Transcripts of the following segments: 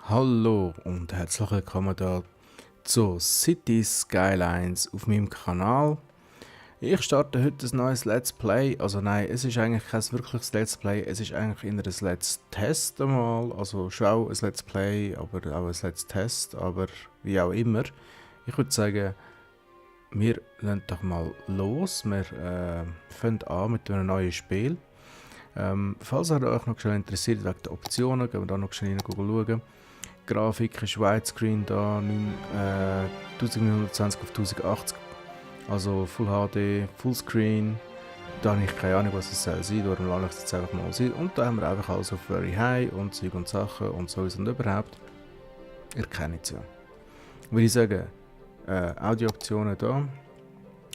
Hallo und herzlich willkommen da zu City Skylines auf meinem Kanal. Ich starte heute ein neues Let's Play. Also nein, es ist eigentlich kein wirkliches Let's Play, es ist eigentlich eher ein Let's Test einmal. Also schon auch ein Let's Play, aber auch ein Let's Test, aber wie auch immer. Ich würde sagen, wir lassen doch mal los. Wir fangen an mit einem neuen Spiel. Falls ihr euch noch schnell interessiert wegen der Optionen, gehen wir da noch schnell rein schauen. Grafik ist Widescreen da, 1920 auf 1080, also Full HD, Fullscreen. Da habe ich keine Ahnung, was es soll sein, darum lasse ich es jetzt einfach mal sein. Und da haben wir einfach alles auf Very High und Zeug und Sachen und sowieso und überhaupt. Ihr kennt es ja. Würde ich sagen, Audiooptionen da,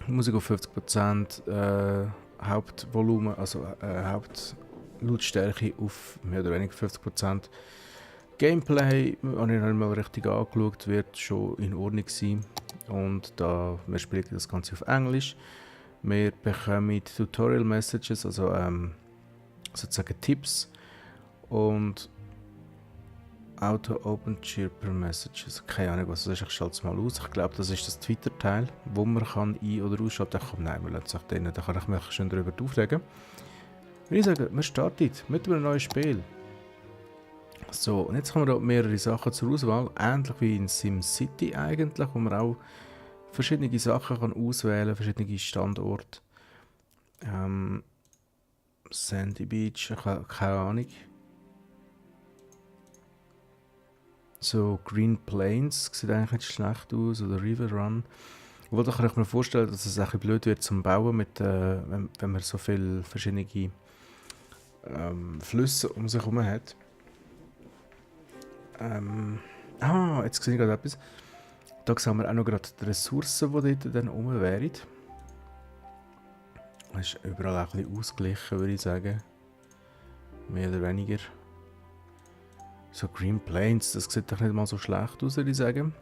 Musik auf 50%, Hauptvolumen, also Hauptlautstärke auf mehr oder weniger 50%. Gameplay, habe ich noch mal richtig angeschaut, wird schon in Ordnung sein. Und da, wir spielen das Ganze auf Englisch. Wir bekommen Tutorial Messages, also sozusagen Tipps. Und Auto Open Chirper Messages. Keine Ahnung, was das ist, ich schalte es mal aus. Ich glaube, das ist das Twitter-Teil, wo man kann ein- oder ausschalten kann. Nein, wir lassen es auch drin, da kann ich mich schon darüber aufregen. Wenn ich sage, wir starten mit einem neuen Spiel. So, und jetzt haben wir da mehrere Sachen zur Auswahl, ähnlich wie in SimCity eigentlich, wo man auch verschiedene Sachen kann auswählen, verschiedene Standorte. Sandy Beach, ich habe keine Ahnung. So, Green Plains sieht eigentlich nicht schlecht aus, oder River Run. Obwohl, da kann ich mir vorstellen, dass es ein bisschen blöd wird zum Bauen, wenn man so viele verschiedene Flüsse um sich herum hat. Jetzt sehe ich gerade etwas. Da sehen wir auch noch gerade die Ressourcen, die dort dann rum wären. Das ist überall auch ein bisschen ausgeglichen, würde ich sagen. Mehr oder weniger. So Green Plains, das sieht doch nicht mal so schlecht aus, würde ich sagen.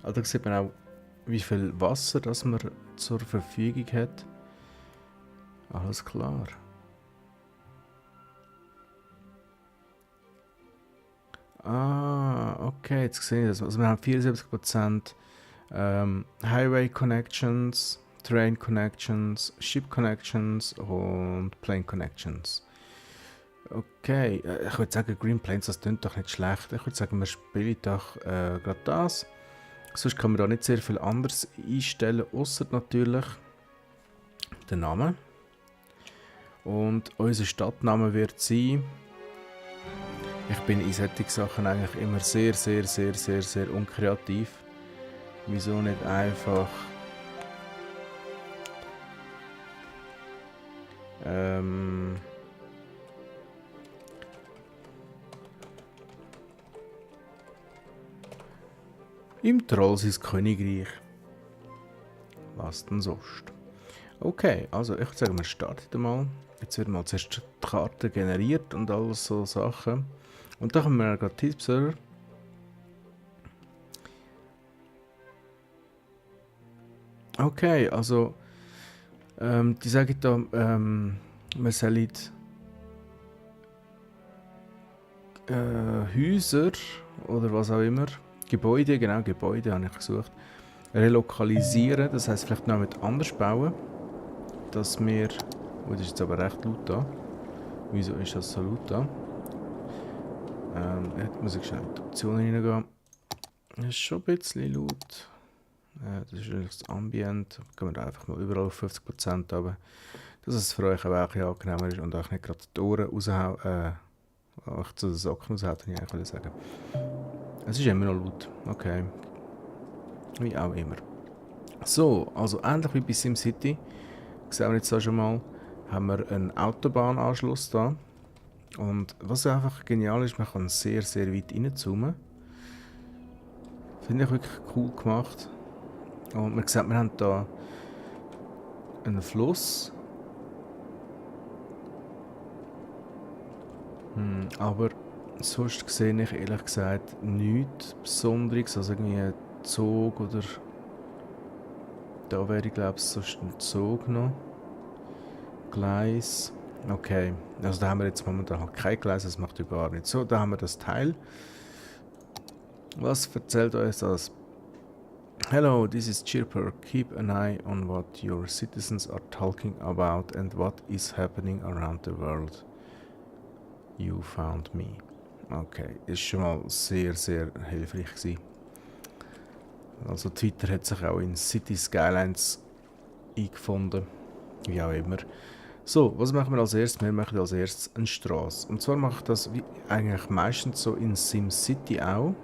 Also da sieht man auch, wie viel Wasser das man zur Verfügung hat. Alles klar. Okay, jetzt sehe ich das. Also wir haben 74% Highway Connections, Train Connections, Ship Connections und Plane Connections. Okay, ich würde sagen, Green Plains, das klingt doch nicht schlecht. Ich würde sagen, wir spielen doch gerade das. Sonst kann man da nicht sehr viel anderes einstellen, außer natürlich den Namen. Und unser Stadtname wird sein. Ich bin in solchen Sachen eigentlich immer sehr unkreativ. Wieso nicht einfach im Troll sein Königreich. Was denn sonst? Okay, also ich würde sagen, wir starten mal. Jetzt wird mal zuerst die Karte generiert und alles so Sachen. Und da haben wir gerade Tipps. Okay, also die sagen da, man soll Häuser oder was auch immer, Gebäude, genau, Gebäude habe ich gesucht, relokalisieren, das heisst vielleicht noch mit anders bauen, dass wir, oh, das ist jetzt aber recht laut da, wieso ist das so laut da? Jetzt muss ich schnell in die Optionen reingehen, das ist schon ein bisschen laut, das ist eigentlich das Ambient, gehen wir da einfach mal überall auf 50%, aber dass es für euch auch ein bisschen angenehmer ist und euch nicht gerade die Ohren raushauen, euch zu den Socken raushauen, wollte ich eigentlich sagen. Es ist immer noch laut, okay. Wie auch immer. So, also ähnlich wie bei SimCity, sehen wir jetzt da schon mal, haben wir einen Autobahnanschluss da. Und was einfach genial ist, man kann sehr weit reinzoomen. Finde ich wirklich cool gemacht. Und man sieht, wir haben da einen Fluss. Aber sonst sehe ich ehrlich gesagt nichts Besonderes, also irgendwie ein Zug oder... Da wäre ich glaube ich sonst ein Zug noch. Gleis. Okay, also da haben wir jetzt momentan halt kein Gleis, das macht überhaupt nicht so. Da haben wir das Teil. Was erzählt euch das? Hello, this is Chirper. Keep an eye on what your citizens are talking about and what is happening around the world. You found me. Okay, ist schon mal sehr, sehr hilfreich gewesen. Also Twitter hat sich auch in City Skylines eingefunden. Wie auch immer. So, was machen wir als erstes? Wir machen als erstes eine Straße. Und zwar mache ich das wie eigentlich meistens so in SimCity auch.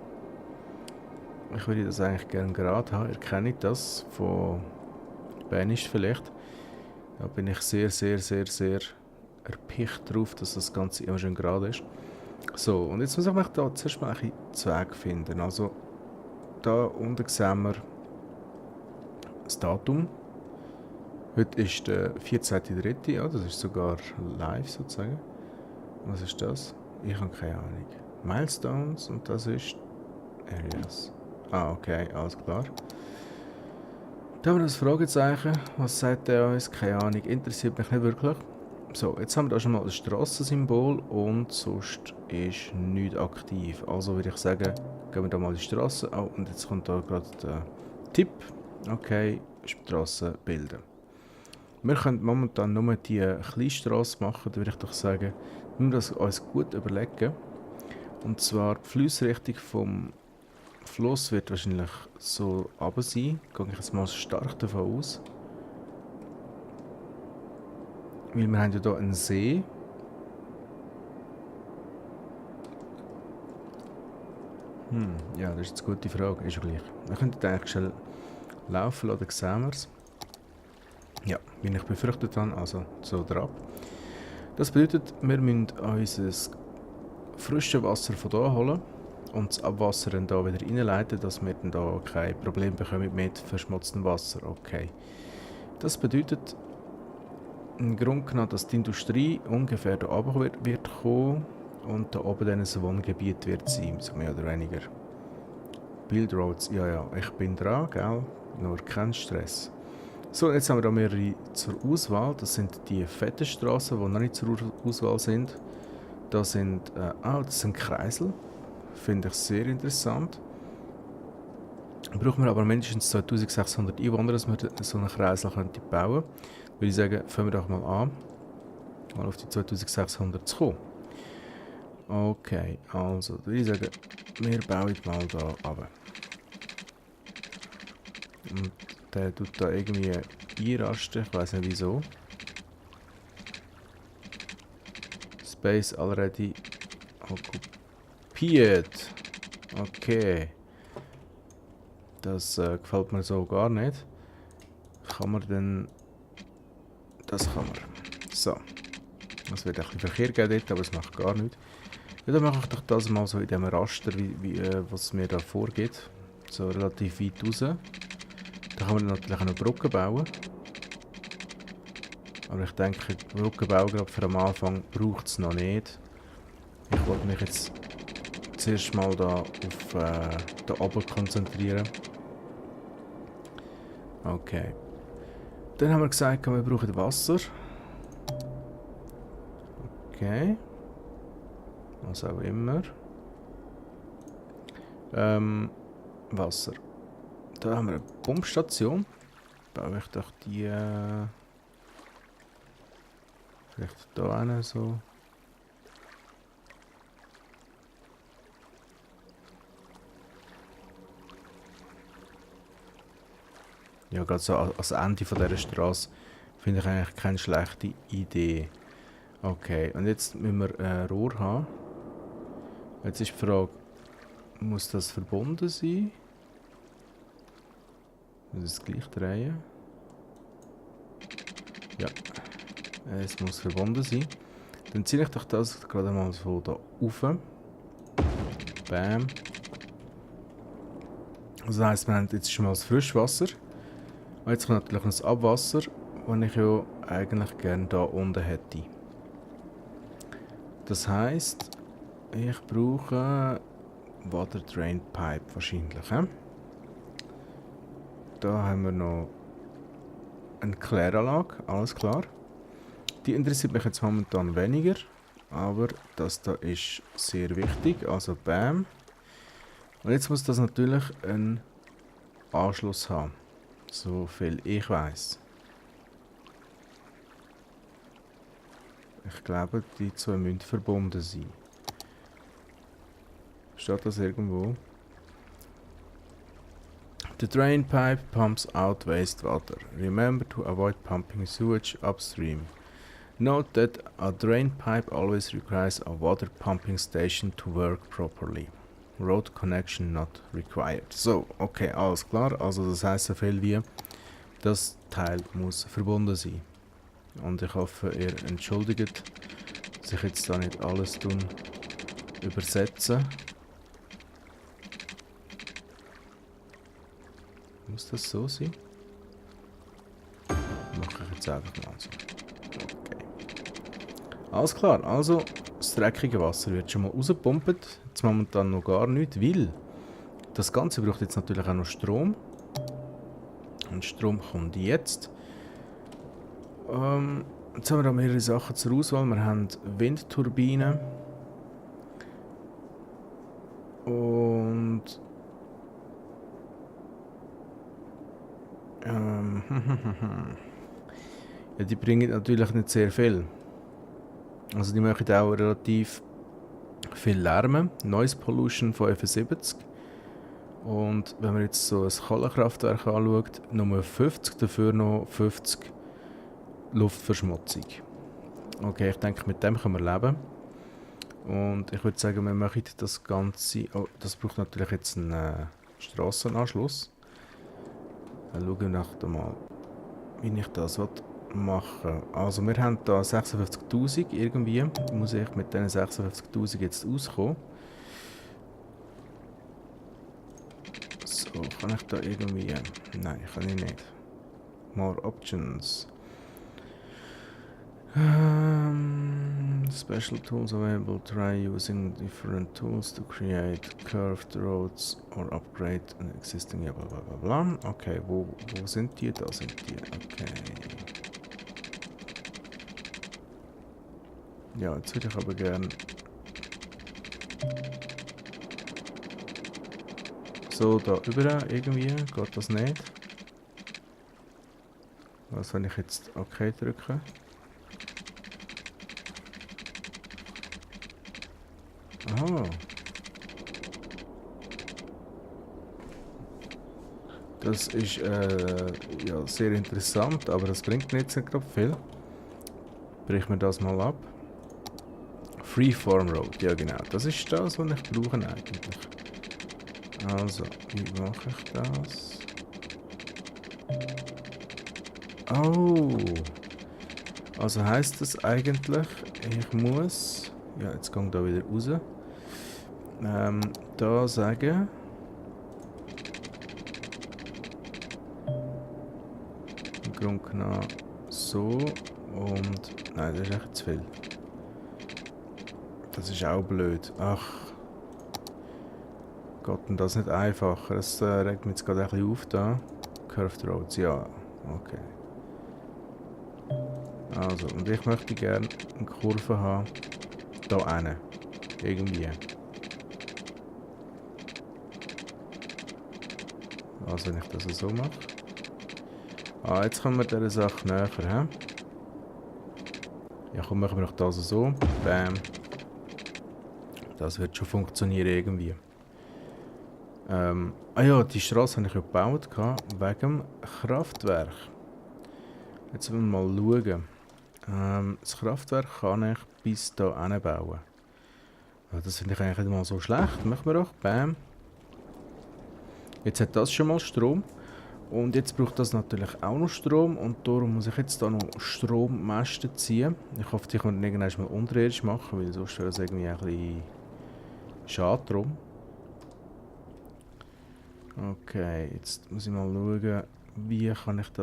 Ich würde das eigentlich gerne gerade haben. Erkenne ich das von Banished vielleicht. Da bin ich sehr, sehr, sehr, sehr erpicht drauf, dass das Ganze immer schön gerade ist. So, und jetzt muss ich da zuerst mal ein Zweig finden. Also, da unten sehen wir das Datum. Heute ist der 14.3. Ja, das ist sogar live sozusagen. Was ist das? Ich habe keine Ahnung. Milestones und das ist Areas. Ah, okay, alles klar. Da haben wir das Fragezeichen. Was sagt der uns? Keine Ahnung, interessiert mich nicht wirklich. So, jetzt haben wir da schon mal das Strassensymbol und sonst ist nichts aktiv. Also würde ich sagen, gehen wir da mal die Straße. Oh, und jetzt kommt da gerade der Tipp. Okay, Straße bilden. Wir können momentan nur die Kleinstrasse machen, da würde ich doch sagen, wir müssen das uns gut überlegen. Und zwar die Flussrichtung vom Fluss wird wahrscheinlich so runter sein. Gehe ich jetzt mal stark davon aus. Weil wir haben ja hier einen See. Ja, das ist eine gute Frage. Ist ja gleich. Wir könnten eigentlich schnell laufen lassen, dann sehen wir es. Ja, wie ich befürchtet habe, also so drauf. Das bedeutet, wir müssen unser frisches Wasser von hier holen und das Abwasser dann hier wieder reinleiten, dass wir dann hier kein Problem bekommen mit verschmutztem Wasser. Okay. Das bedeutet im Grunde genommen, dass die Industrie ungefähr hier oben wird kommen und da oben dann ein Wohngebiet wird sein, so mehr oder weniger. Build Roads, ja, ich bin dran, gell? Nur kein Stress. So, jetzt haben wir da mehrere zur Auswahl. Das sind die fetten Straßen, die noch nicht zur Auswahl sind. Das sind, das sind Kreisel. Finde ich sehr interessant. Brauchen wir aber mindestens 2600 Einwohner, dass wir so einen Kreisel bauen könnten. Würde ich sagen, fangen wir doch mal an, mal auf die 2600 zu kommen. Okay, also, würde ich sagen, wir bauen mal da runter. Und der tut da irgendwie einrasten, ich weiß nicht wieso. Space already occupied. Okay. Das gefällt mir so gar nicht. Kann man denn... Das kann man. So. Es wird ein bisschen Verkehr geben dort, aber es macht gar nichts. Ja, dann mache ich doch das mal so in dem Raster, was mir da vorgeht. So relativ weit raus. Da kann man natürlich auch noch Brücken bauen. Aber ich denke, Brücken bauen gerade für am Anfang braucht es noch nicht. Ich wollte mich jetzt zuerst mal da auf da oben konzentrieren. Okay. Dann haben wir gesagt, wir brauchen Wasser. Okay. Was auch immer. Wasser. Da haben wir eine Pumpstation. Baue ich doch die... vielleicht da eine so. Ja, gerade so als Ende von dieser Straße finde ich eigentlich keine schlechte Idee. Okay, und jetzt müssen wir ein Rohr haben. Jetzt ist die Frage, muss das verbunden sein? Muss es gleich drehen? Ja, es muss verbunden sein. Dann ziehe ich doch das gerade mal so da rauf. Bam. Das heisst, wir haben jetzt schon mal das Frischwasser. Und jetzt kommt natürlich noch das Abwasser, das ich ja eigentlich gerne da unten hätte. Das heisst, ich brauche Water Drain Pipe wahrscheinlich. Da haben wir noch eine Kläranlage, alles klar. Die interessiert mich jetzt momentan weniger, aber das da ist sehr wichtig. Also bam. Und jetzt muss das natürlich einen Anschluss haben. So viel ich weiß. Ich glaube, die zwei müssen verbunden sein. Steht das irgendwo? The drain pipe pumps out wastewater. Remember to avoid pumping sewage upstream. Note that a drain pipe always requires a water pumping station to work properly. Road connection not required. So, okay, alles klar. Also das heisst so viel wie, das Teil muss verbunden sein. Und ich hoffe, ihr entschuldigt, dass ich jetzt da nicht alles übersetze. Muss das so sein? Mache ich jetzt einfach mal so. Okay. Alles klar, also das dreckige Wasser wird schon mal rausgepumpt. Jetzt momentan noch gar nicht, weil das Ganze braucht jetzt natürlich auch noch Strom. Und Strom kommt jetzt. Jetzt haben wir auch mehrere Sachen zur Auswahl. Wir haben Windturbinen. Und ja, die bringen natürlich nicht sehr viel. Also die machen auch relativ viel Lärm. Noise Pollution 75. Und wenn man jetzt so ein Kohlekraftwerk anschaut, nur 50, dafür noch 50 Luftverschmutzung. Okay, ich denke, mit dem können wir leben. Und ich würde sagen, wir machen das Ganze... Oh, das braucht natürlich jetzt einen Strassenanschluss. Dann schauen wir nachher mal, wie ich das machen will. Also wir haben hier 56'000 irgendwie. Muss ich mit diesen 56'000 jetzt auskommen. So, kann ich da irgendwie... Nein, kann ich nicht. More Options. Special tools available. Try using different tools to create curved roads or upgrade an existing. Ja, bla bla bla bla. Okay, wo sind die? Da sind die. Okay. Ja, jetzt würde ich aber gerne so da über irgendwie. Geht das nicht? Was, wenn ich jetzt OK drücke? Aha. Das ist ja, sehr interessant, aber das bringt mir jetzt nicht gerade viel. Brechen wir das mal ab. Freeform Road, ja genau, das ist das, was ich brauche eigentlich. Also, wie mache ich das? Oh! Also heisst das eigentlich, ich muss... Ja, jetzt gehe ich da wieder raus. Da sagen... Im Grunde genommen so und... Nein, das ist echt zu viel. Das ist auch blöd. Ach. Geht denn das nicht einfacher? Das regt mich jetzt gerade ein bisschen auf da. Curved Roads, ja. Okay. Also, und ich möchte gerne eine Kurve haben. Da hinten. Irgendwie. Also, wenn ich das so mache. Ah, jetzt kommen wir dieser Sache näher. He? Ja, komm, machen wir noch das so. Bam. Das wird schon funktionieren irgendwie. Ah ja, die Straße habe ich ja gebaut, wegen dem Kraftwerk. Jetzt wollen wir mal schauen. Das Kraftwerk kann ich bis hier hin bauen. Ja, das finde ich eigentlich nicht mal so schlecht. Machen wir doch. Bam. Jetzt hat das schon mal Strom. Und jetzt braucht das natürlich auch noch Strom. Und darum muss ich jetzt da noch Strommasten ziehen. Ich hoffe, die können irgendwann mal unterirdisch machen, weil sonst wäre das irgendwie ein bisschen schade drum. Okay, jetzt muss ich mal schauen, wie kann ich die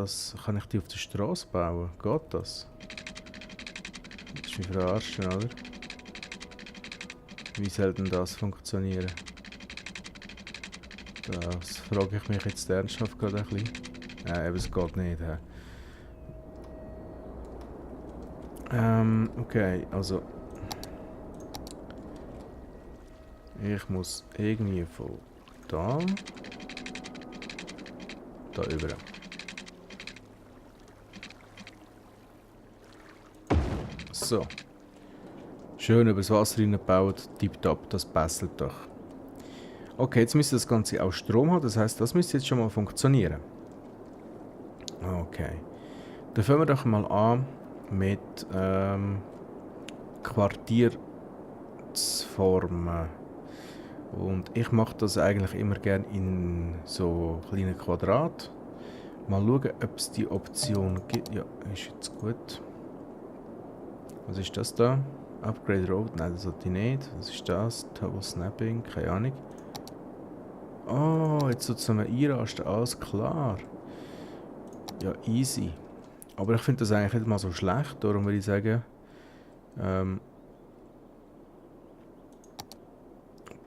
auf der Straße bauen? Geht das? Das ist mich verarschen, oder? Wie soll denn das funktionieren? Das frage ich mich jetzt ernsthaft gerade ein bisschen. Eben, es geht nicht. Okay, also... Ich muss irgendwie von da. Da über. So. Schön übers Wasser reingebaut. Tipptopp, das passt doch. Okay, jetzt müsste das Ganze auch Strom haben. Das heisst, das müsste jetzt schon mal funktionieren. Okay. Dann fangen wir doch mal an mit Quartier zu formen. Und ich mache das eigentlich immer gerne in so kleinen Quadrat. Mal schauen, ob es die Option gibt. Ja, ist jetzt gut. Was ist das da? Upgrade Road? Nein, das sollte ich nicht. Was ist das? Toggle Snapping? Keine Ahnung. Oh, jetzt tut es einmal einrasten. Alles klar. Ja, easy. Aber ich finde das eigentlich nicht mal so schlecht. Darum würde ich sagen,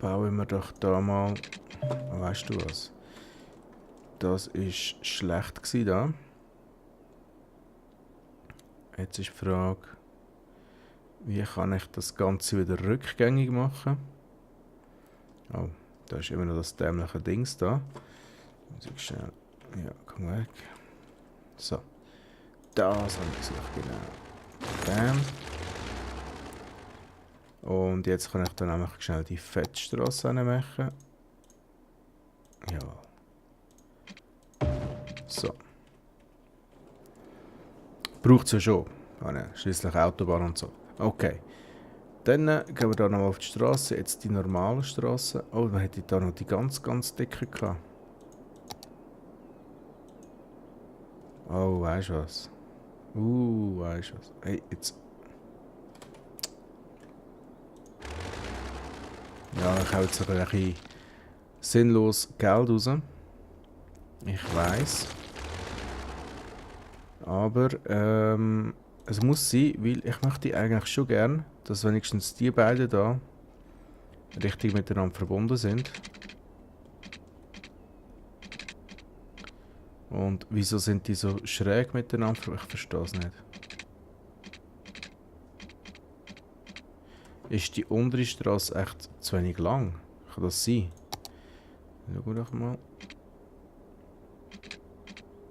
bauen wir doch da mal... Weißt du was? Das ist schlecht gewesen da. Jetzt ist die Frage, wie kann ich das Ganze wieder rückgängig machen? Oh, da ist immer noch das dämliche Dings da. Muss ich schnell... Ja, komm weg. So. Das habe ich gesagt, genau. Bam. Und jetzt kann ich dann einfach schnell die Fettstrasse machen. Ja. So. Braucht es ja schon. Ah, ne, schließlich Autobahn und so. Okay. Dann gehen wir da nochmal auf die Straße. Jetzt die normale Straße. Oh, man hätte da noch die ganz dicke gehabt. Oh, weißt du was? Weißt du was? Hey, jetzt. Ja, ich hau jetzt ein bisschen sinnlos Geld raus. Ich weiss. Aber es muss sein, weil ich möchte eigentlich schon gern, dass wenigstens die beiden da richtig miteinander verbunden sind. Und wieso sind die so schräg miteinander? Ich verstehe es nicht. Ist die untere Straße echt zu wenig lang? Kann das sein? Schauen wir doch mal.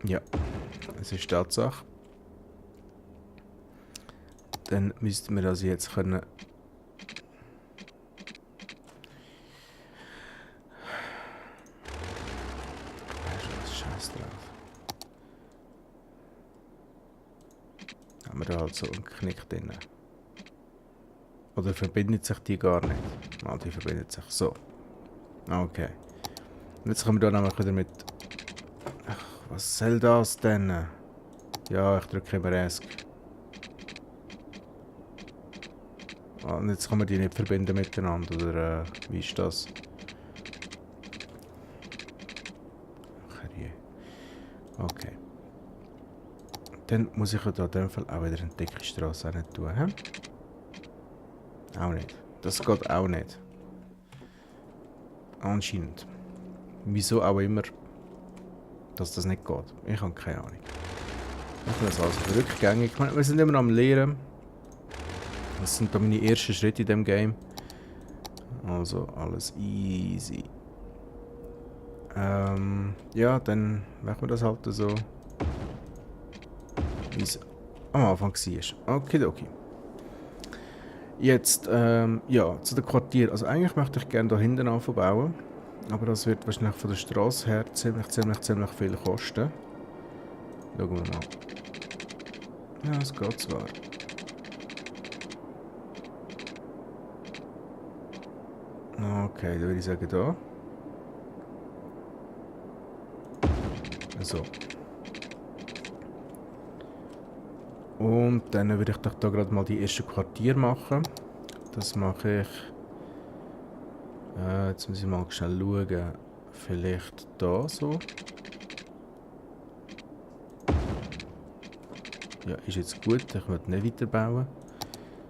Ja, es ist Tatsache. Dann müssten wir das jetzt können. Weißt du was? Scheiß drauf. Haben wir da halt so einen Knick drin. Oder verbindet sich die gar nicht? Mal, die verbindet sich so. Okay. Und jetzt kommen wir da nämlich wieder mit... Ach, was soll das denn? Ja, ich drücke immer ESC. Und jetzt kann man die nicht verbinden miteinander, oder wie ist das? Ach je. Okay. Dann muss ich ja da in dem Fall auch wieder eine dicke Straße nicht tun, hä? Auch nicht. Das geht auch nicht. Anscheinend. Wieso auch immer, dass das nicht geht. Ich habe keine Ahnung. Ich bin das also rückgängig. Ich meine, wir sind immer noch am Lehren. Das sind da meine ersten Schritte in diesem Game. Also alles easy. Ja, dann machen wir das halt so. Wie es am Anfang war. Okidoki. Jetzt, ja, zu dem Quartier. Also eigentlich möchte ich gerne da hinten anbauen. Aber das wird wahrscheinlich von der Straße her ziemlich viel kosten. Schauen wir mal. Ja, es geht zwar. Okay, dann würde ich sagen da. So. Und dann würde ich doch da gerade mal die ersten Quartier machen. Das mache ich. Jetzt muss ich mal schnell schauen. Vielleicht da so. Ja, ist jetzt gut. Ich möchte nicht weiterbauen.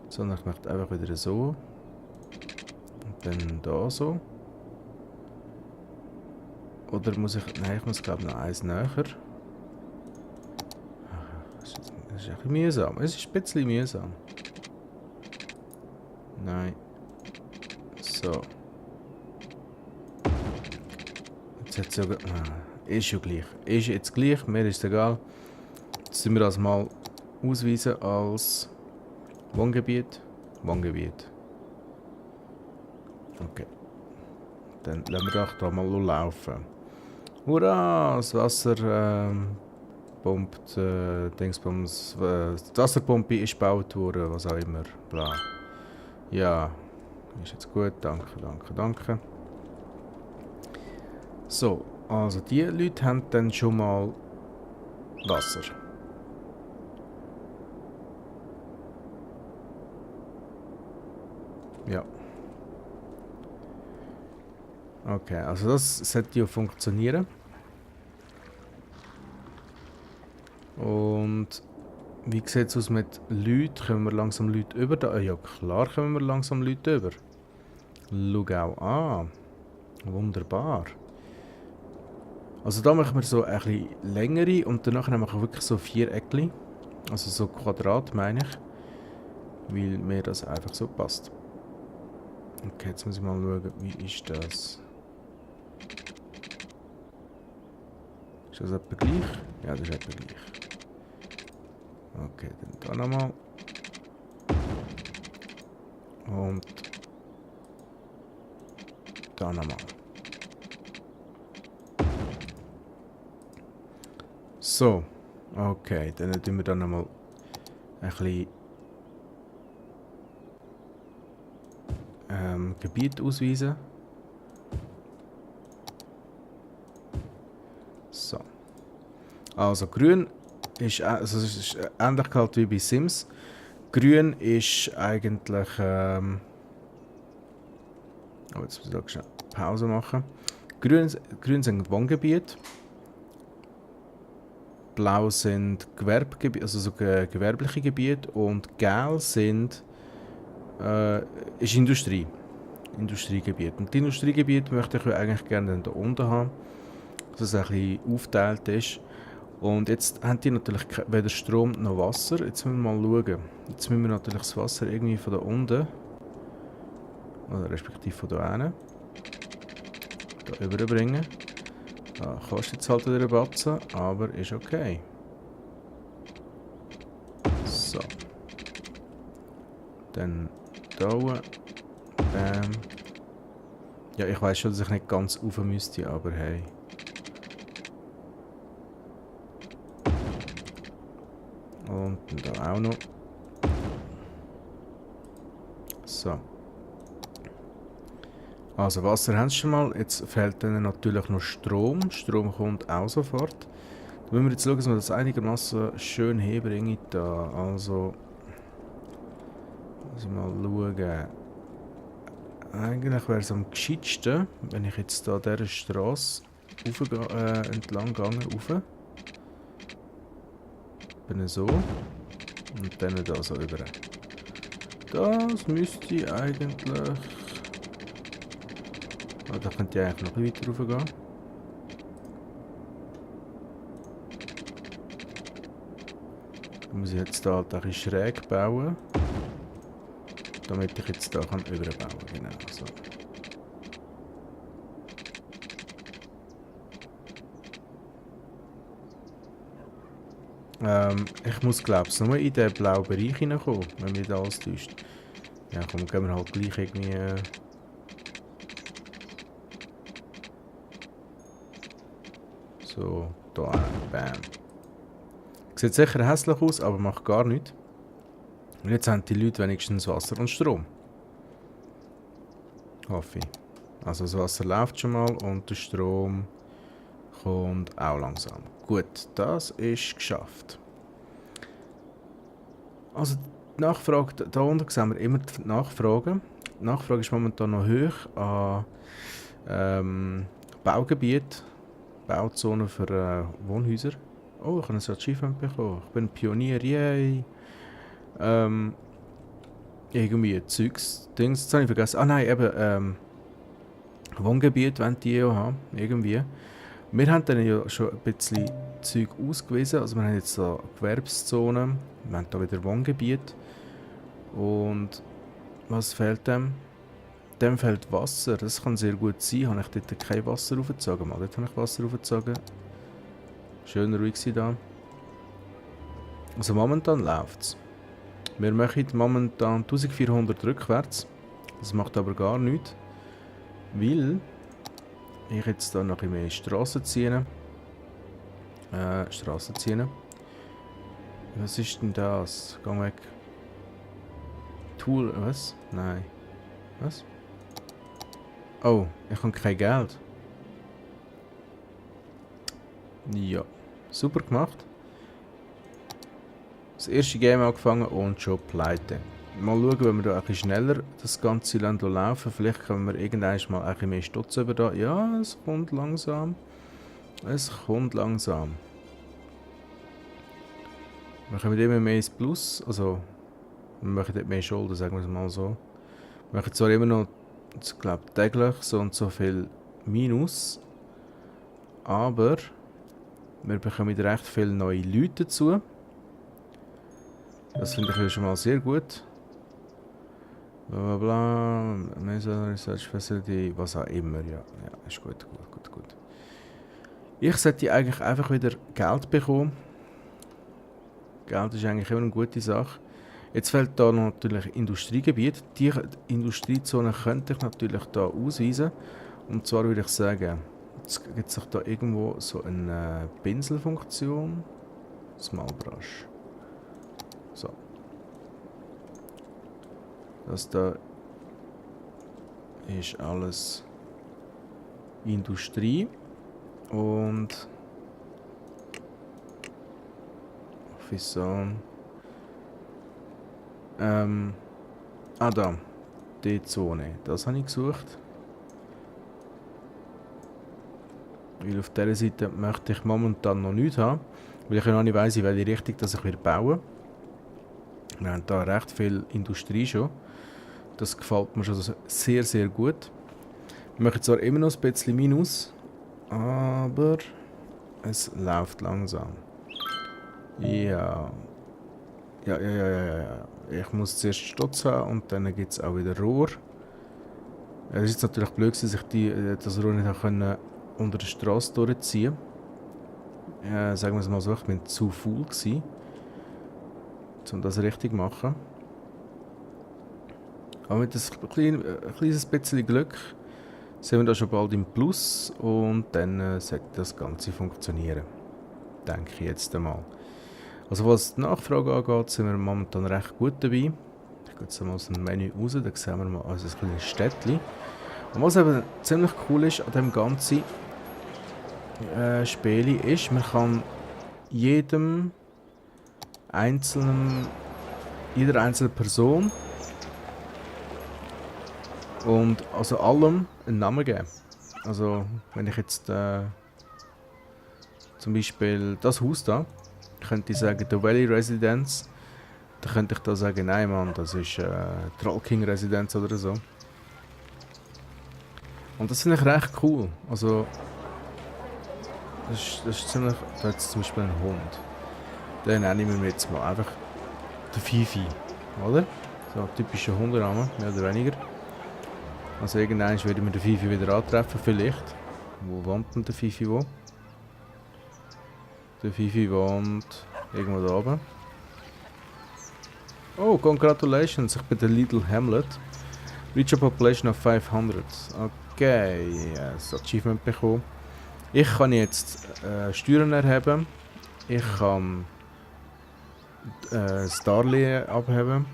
Sondern ich möchte einfach wieder so. Und dann da so. Oder muss ich... Nein, ich muss glaube ich noch eins näher. Das ist ein bisschen mühsam. Es ist ein bisschen mühsam. Nein. So. jetzt sogar... ist ja gleich. Ist jetzt gleich, mir ist egal. Jetzt müssen wir das mal ausweisen als Wohngebiet. Wohngebiet. Okay. Dann lassen wir doch da mal laufen. Hurra! Das Wasser pumpt, Dingsbums, die Wasserpumpe ist gebaut worden, was auch immer. Bla. Ja, ist jetzt gut, danke, danke, danke. So, also die Leute haben dann schon mal Wasser. Ja. Okay, also das sollte ja funktionieren. Und wie sieht es aus mit Leuten? Kommen wir langsam Leute über? Da, ja klar kommen wir langsam Leute über. Schau auch an. Wunderbar. Also da machen wir so ein bisschen längere und danach machen wir wirklich so 4 Eckli. Also so Quadrat meine ich. Weil mir das einfach so passt. Okay, jetzt muss ich mal schauen, wie ist das? Ist das etwa gleich? Ja, das ist etwa gleich. Okay, dann da nochmal. Und da nochmal. So, okay, dann tun wir dann nochmal ein bisschen Gebiet ausweisen. So. Also grün ist, also es ist ähnlich kalt wie bei Sims. Grün ist eigentlich, oh, jetzt muss ich da schnell Pause machen. Grün sind Wohngebiete. Blau sind Gewerbegebiete, also so gewerbliche Gebiete. Und gelb sind, ist Industrie. Industriegebiet. Und die Industriegebiete möchte ich eigentlich gerne da unten haben, dass es ein bisschen aufgeteilt ist. Und jetzt haben die natürlich weder Strom noch Wasser. Jetzt müssen wir mal schauen. Jetzt müssen wir natürlich das Wasser irgendwie von da unten, oder respektive von da hinten, da überbringen. Da kostet jetzt halt wieder ein Batzen, aber ist okay. So. Dann da oben. Bam. Ja, ich weiß schon, dass ich nicht ganz rauf müsste, aber hey. Und da auch noch. So. Also Wasser haben sie schon mal. Jetzt fehlt ihnen natürlich noch Strom. Strom kommt auch sofort. Da müssen wir jetzt schauen, dass wir das einigermaßen schön herbringen da. Also. Muss ich mal schauen. Eigentlich wäre es am gescheitsten, wenn ich jetzt da dieser Straße entlang gehe, rauf. Bin so. Und dann da so über. Das müsste eigentlich... Oh, da könnte ich eigentlich noch ein bisschen weiter rauf gehen. Da muss ich jetzt da halt ein bisschen schräg bauen. Damit ich jetzt da kann überbauen kann. Genau so. Ich muss glaube ich nur in den blauen Bereich hineinkommen, wenn mich das alles täuscht. Ja komm, gehen wir halt gleich irgendwie... so, da, bam. Sieht sicher hässlich aus, aber macht gar nichts. Und jetzt haben die Leute wenigstens Wasser und Strom. Hoffe ich. Also das Wasser läuft schon mal und der Strom kommt auch langsam. Gut, das ist geschafft. Also die Nachfrage, da unten sehen wir immer die Nachfrage. Die Nachfrage ist momentan noch hoch an Baugebiet, Bauzonen für Wohnhäuser. Oh, ich habe ein Achievement bekommen. Ich bin Pionier, yay! Irgendwie Zeugs, Dings, das habe ich vergessen. Ah nein, eben, Wohngebiet wollen die ja haben, irgendwie. Wir haben dann ja schon ein bisschen Zeug ausgewiesen, also wir haben jetzt so Gewerbszonen, wir haben da wieder Wohngebiet. Und was fehlt dem? dem fehlt Wasser. Das kann sehr gut sein. Habe ich dort kein Wasser aufgezogen? Mal, dort habe ich Wasser aufgezogen. Schön ruhig sein da. Also momentan läuft es. Wir machen momentan 1400 rückwärts. Das macht aber gar nichts. Weil ich jetzt da noch ein mehr Straßen ziehe. Was ist denn das? Geh weg. Tool, was? Nein. Was? Oh, ich habe kein Geld. Ja, super gemacht. Das erste Game angefangen und schon pleite. Mal schauen, wenn wir da ein bisschen schneller das ganze Land laufen. Vielleicht können wir irgendwann mal ein bisschen mehr Stutz über da. Ja, es kommt langsam. Es kommt langsam. Wir kommen immer mehr ins Plus. Also, wir machen dort mehr Schulden, sagen wir es mal so. Wir machen zwar immer noch, ich glaube, täglich so und so viel Minus. Aber wir bekommen wieder recht viele neue Leute dazu. Das finde ich ja schon mal sehr gut. Blablabla, Research Facility, was auch immer. Ja, ist gut. Ich sollte eigentlich einfach wieder Geld bekommen. Geld ist eigentlich immer eine gute Sache. Jetzt fehlt da natürlich Industriegebiet. Die Industriezone könnte ich natürlich da ausweisen. Und zwar würde ich sagen, jetzt gibt es da irgendwo so eine Pinselfunktion. Small Brush. So. Das da ist alles Industrie und Office Zone. Da, die Zone, das habe ich gesucht. Weil auf dieser Seite möchte ich momentan noch nichts haben, weil ich ja noch nicht weiss, in welche Richtung dass ich bauen. Wir haben da recht viel Industrie schon. Das gefällt mir schon sehr, sehr gut. Wir machen zwar immer noch ein bisschen Minus, aber es läuft langsam. Ja. Ich muss zuerst Stutz haben und dann gibt es auch wieder Rohr. Es ist jetzt natürlich blöd, dass ich das Rohr nicht unter der Straße durchziehen konnte. Sagen wir es mal so, ich war zu faul, um das richtig zu machen. Aber mit ein kleines bisschen Glück sind wir da schon bald im Plus und dann sollte das Ganze funktionieren. Denke ich jetzt einmal. Also was die Nachfrage angeht, sind wir momentan recht gut dabei. Ich gehe jetzt mal aus dem Menü raus, da sehen wir mal also ein kleines Städtchen. Und was eben ziemlich cool ist an dem ganzen Spiel ist, man kann jeder einzelnen Person und also allem einen Namen geben. Also wenn ich jetzt zum Beispiel das Haus da, könnte ich sagen The Valley Residence, dann könnte ich da sagen, nein Mann, das ist Troll King Residenz oder so. Und das finde ich recht cool. Also das ist ziemlich, da hat zum Beispiel einen Hund. Den nennen wir jetzt mal einfach der Fifi, oder? So ein typischer Hundename, mehr oder weniger. Also irgendwann werden wir den Fifi wieder antreffen, vielleicht. Wo wohnt denn der Fifi wo? Der Fifi wohnt irgendwo da oben. Oh, congratulations, ich bin der Little Hamlet. Reach a population of 500. Okay, das Achievement bekommen. Ich kann jetzt Steuern erheben. Ich kann das Darlehen abheben.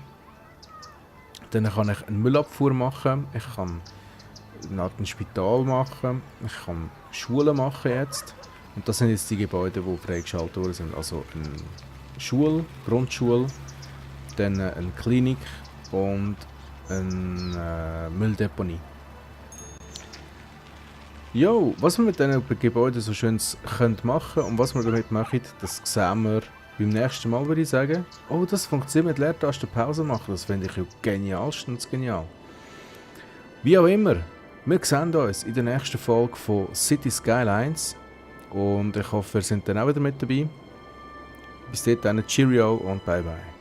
Dann kann ich eine Müllabfuhr machen. Ich kann ein Spital machen. Ich kann Schulen machen jetzt. Und das sind jetzt die Gebäude, die freigeschaltet worden sind. Also eine Schule, Grundschule, dann eine Klinik und eine Mülldeponie. Jo, was wir mit diesen Gebäuden so schön machen können und was wir damit machen, das sehen wir beim nächsten Mal, würde ich sagen. Oh, das funktioniert mit Leertasten Pause machen, das finde ich ja genialstens genial. Wie auch immer, wir sehen uns in der nächsten Folge von City Skylines und ich hoffe, ihr seid dann auch wieder mit dabei. Bis dahin, Cheerio und bye bye.